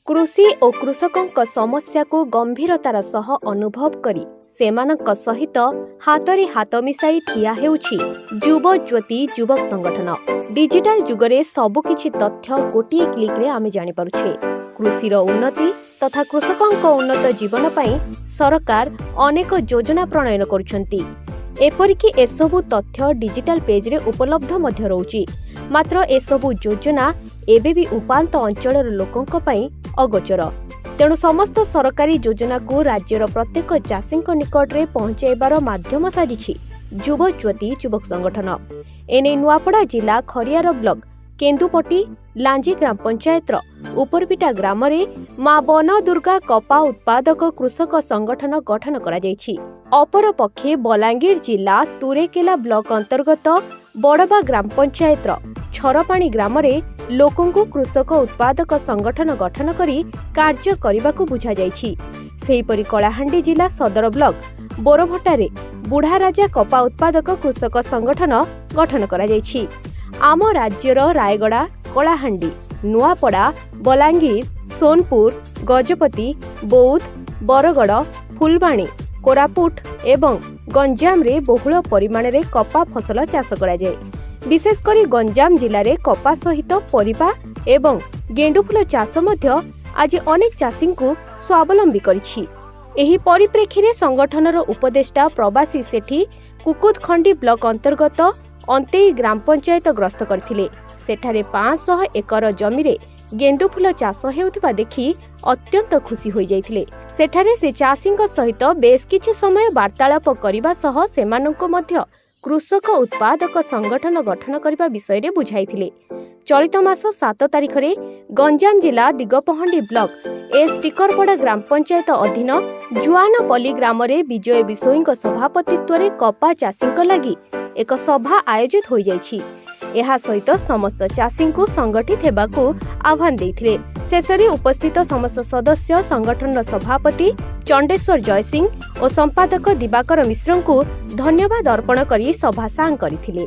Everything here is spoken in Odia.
କୃଷି ଓ କୃଷକଙ୍କ ସମସ୍ୟାକୁ ଗମ୍ଭୀରତାର ସହ ଅନୁଭବ କରି ସେମାନଙ୍କ ସହିତ ହାତରେ ହାତ ମିଶାଇ ଠିଆ ହେଉଛି ଯୁବ ଜ୍ୟୋତି ଯୁବକ ସଂଗଠନ। ଡିଜିଟାଲ ଯୁଗରେ ସବୁକିଛି ତଥ୍ୟ ଗୋଟିଏ କ୍ଲିକ୍ରେ ଆମେ ଜାଣିପାରୁଛେ। କୃଷିର ଉନ୍ନତି ତଥା କୃଷକଙ୍କ ଉନ୍ନତ ଜୀବନ ପାଇଁ ସରକାର ଅନେକ ଯୋଜନା ପ୍ରଣୟନ କରୁଛନ୍ତି। ଏପରିକି ଏସବୁ ତଥ୍ୟ ଡିଜିଟାଲ ପେଜ୍ରେ ଉପଲବ୍ଧ ମଧ୍ୟ ରହୁଛି। ମାତ୍ର ଏସବୁ ଯୋଜନା ଏବେ ବି ଉପାନ୍ତ ଅଞ୍ଚଳର ଲୋକଙ୍କ ପାଇଁ ଅଗୋଚର। ତେଣୁ ସମସ୍ତ ସରକାରୀ ଯୋଜନାକୁ ରାଜ୍ୟର ପ୍ରତ୍ୟେକ ଚାଷୀଙ୍କ ନିକଟରେ ପହଞ୍ଚାଇବାର ମାଧ୍ୟମ ସାଜିଛି ଯୁବ ଜ୍ୟୋତି ଯୁବକ ସଂଗଠନ। ଏନେଇ ନୂଆପଡ଼ା ଜିଲ୍ଲା ଖରିଆର ବ୍ଲକ କେନ୍ଦୁପଟି ଲାଞ୍ଜି ଗ୍ରାମ ପଞ୍ଚାୟତର ଉପରପିଟା ଗ୍ରାମରେ ମା ବନ ଦୁର୍ଗା କପା ଉତ୍ପାଦକ କୃଷକ ସଂଗଠନ ଗଠନ କରାଯାଇଛି। ଅପରପକ୍ଷେ ବଲାଙ୍ଗୀର ଜିଲ୍ଲା ତୁରେକେଲା ବ୍ଲକ ଅନ୍ତର୍ଗତ ବଡ଼ବା ଗ୍ରାମ ପଞ୍ଚାୟତର ଛରପାଣି ଗ୍ରାମରେ ଲୋକଙ୍କୁ କୃଷକ ଉତ୍ପାଦକ ସଂଗଠନ ଗଠନ କରି କାର୍ଯ୍ୟ କରିବାକୁ ବୁଝାଯାଇଛି। ସେହିପରି କଳାହାଣ୍ଡି ଜିଲ୍ଲା ସଦର ବ୍ଲକ ବୋରଭଟ୍ଟାରେ ବୁଢ଼ାରାଜା କପା ଉତ୍ପାଦକ କୃଷକ ସଂଗଠନ ଗଠନ କରାଯାଇଛି। ଆମ ରାଜ୍ୟର ରାୟଗଡ଼ା, କଳାହାଣ୍ଡି, ନୂଆପଡ଼ା, ବଲାଙ୍ଗୀର, ସୋନପୁର, ଗଜପତି, ବୌଦ୍ଧ, ବରଗଡ଼, ଫୁଲବାଣୀ, କୋରାପୁଟ ଏବଂ ଗଞ୍ଜାମରେ ବହୁଳ ପରିମାଣରେ କପା ଫସଲ ଚାଷ କରାଯାଏ। ବିଶେଷ କରି ଗଞ୍ଜାମ ଜିଲ୍ଲାରେ କପା ସହିତ ପରିବା ଏବଂ ଗେଣ୍ଡୁଫୁଲ ଚାଷ ମଧ୍ୟ ଆଜି ଅନେକ ଚାଷୀଙ୍କୁ ସ୍ୱାବଲମ୍ବୀ କରିଛି। ଏହି ପରିପ୍ରେକ୍ଷୀରେ ସଂଗଠନର ଉପଦେଷ୍ଟା ପ୍ରବାସୀ ସେଠୀ କୁକୁଦଖଣ୍ଡି ବ୍ଲକ ଅନ୍ତର୍ଗତ ଅନ୍ତେଇ ଗ୍ରାମ ପଞ୍ଚାୟତ ଗସ୍ତ କରିଥିଲେ। ସେଠାରେ 500 ଏକର ଜମିରେ ଗେଣ୍ଡୁଫୁଲ ଚାଷ ହେଉଥିବା ଦେଖି ଅତ୍ୟନ୍ତ ଖୁସି ହୋଇଯାଇଥିଲେ। ସେଠାରେ ସେ ଚାଷୀଙ୍କ ସହିତ ବେଶ୍ କିଛି ସମୟ ବାର୍ତ୍ତାଳାପ କରିବା ସହ ସେମାନଙ୍କୁ ମଧ୍ୟ କୃଷକ ଉତ୍ପାଦକ ସଂଗଠନ ଗଠନ କରିବା ବିଷୟରେ ବୁଝାଇଥିଲେ। ଚଳିତ ମାସ 7 ତାରିଖରେ ଗଞ୍ଜାମ ଜିଲ୍ଲା ଦିଗପହଣ୍ଡି ବ୍ଲକ ଏସ୍ ଟିକରପଡ଼ା ଗ୍ରାମ ପଞ୍ଚାୟତ ଅଧୀନ ଜୁଆନପଲ୍ଲୀ ଗ୍ରାମରେ ବିଜୟ ବିଷୋୟୀଙ୍କ ସଭାପତିତ୍ୱରେ କପା ଚାଷୀଙ୍କ ଲାଗି ଏକ ସଭା ଆୟୋଜିତ ହୋଇଯାଇଛି। ଏହା ସହିତ ସମସ୍ତ ଚାଷୀଙ୍କୁ ସଂଗଠିତ ହେବାକୁ ଆହ୍ୱାନ ଦେଇଥିଲେ। ଶେଷରେ ଉପସ୍ଥିତ ସମସ୍ତ ସଦସ୍ୟ ସଂଗଠନର ସଭାପତି ଚଣ୍ଡେଶ୍ୱର ଜୟସିଂ ଓ ସମ୍ପାଦକ ଦିବାକର ମିଶ୍ରଙ୍କୁ ଧନ୍ୟବାଦ ଅର୍ପଣ କରି ସଭା ସାଙ୍ଗ କରିଥିଲେ।